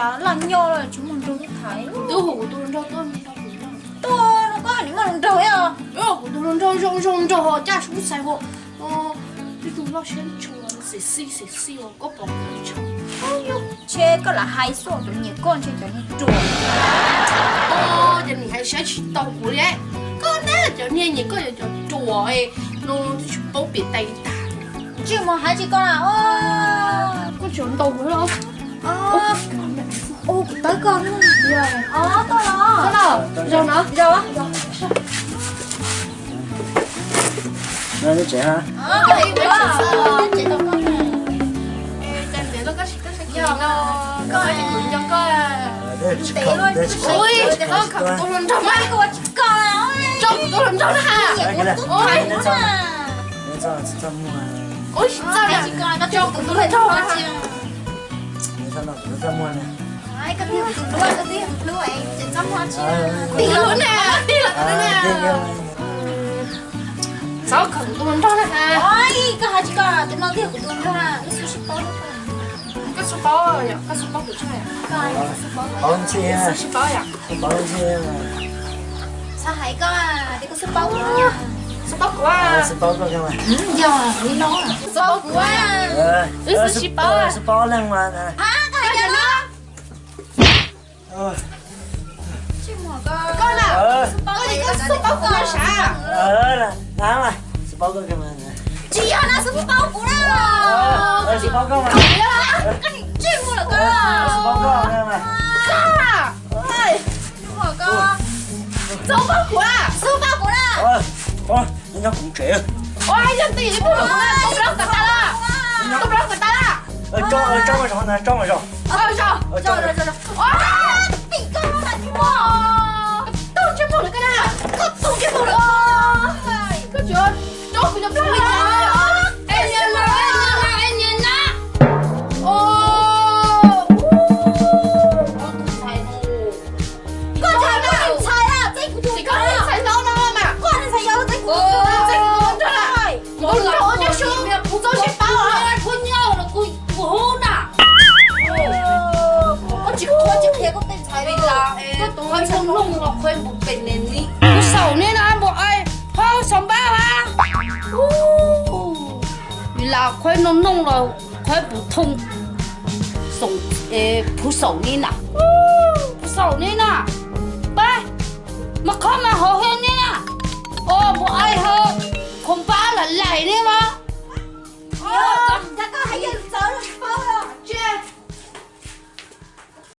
Laj nyob los tsis muaj hluas nraug tuaj tham. Twb hu kuv tus hluas nraug tuaj, tuaj no koj hais nws muaj hluas nraug os. Kuv tus hluas nraug zoo zoo nraug, caj sub xais hos, tib tug loj siab ntshua, sexy sexy os, koj pom tsis tshua. Ntshe koj lam hais xwb, cov niam koj ntshe cov niag ruam. Ces nws hais saib tsis tau kuv li. Koj na, cov niag niam koj yog cov ruam no, twb tsis paub piav tais li tag. Ntsej muag hais tsis koj na. Koj tseem ntaus kuv los? Kuv tawb koj. Koj los? Zaum no. Ua tsis txawj na. Ua tsis txawj na. Tso kuv tus hluas nraug na. Txhob khaws kuv tus hluas nraug na. Koj hais tsis koj, tus no twb yog kuv tus hluas nraug na, koj xub paub. Koj xub paub, koj xub paub kuv tseeb. Xub paub yom. Txhob hais koj, koj xub paub kuv. Xub paub kuv. Yog li no, xub paub kuv. Wb xub tsis paub. Xub paub leej mas. Koj na, koj xub paub kuv na sav. Xub paub koj. Tsis yog no, xub paub kuv na. Xub paub koj mas. Koj nim ntsej muag lawm koj. Xub paub koj. Koj. Xub paub kuv. Xub paub kuv na. Nyob kuv tsev. Ua yog ti li pug los kuv na, tus plaub kav tas la. Tus plaub kav tas la. Tso, tso mas zog na, tso mas zog. Tim koj mas tsis muaj. Tau ntsej muag lawm koj na. Koj tau ntsej muag lawm. Koj tsuas tso kuv cov plaub li cas. Es niam na, es niam na, es niam na. Koj txhais na, txhais na, txhais kuv tus koj txhais hlob no mas. Koj txhais yog txhais kuv tus koj, txhais kuv tus nraug na. Kuv nraug ua nyob su, kuv txo sib paub. Kuv nyob los kuv, kuv hu na. Koj tsis, koj tsis qhia koj tej ntxhais li los koj tus qhov txhua noog los qhuaib npum pem nes ni. Kuv xaum ni na npum ai, ho xaum npab ha. Vim las qhuaib noog noog los qhuaib puv thooj, phuv xaum ni na. Phuv xaum ni na. Pab, mas qhov mas hauv hwj ni na. Os, npum ai ho, khoom npab lam laim ni mas.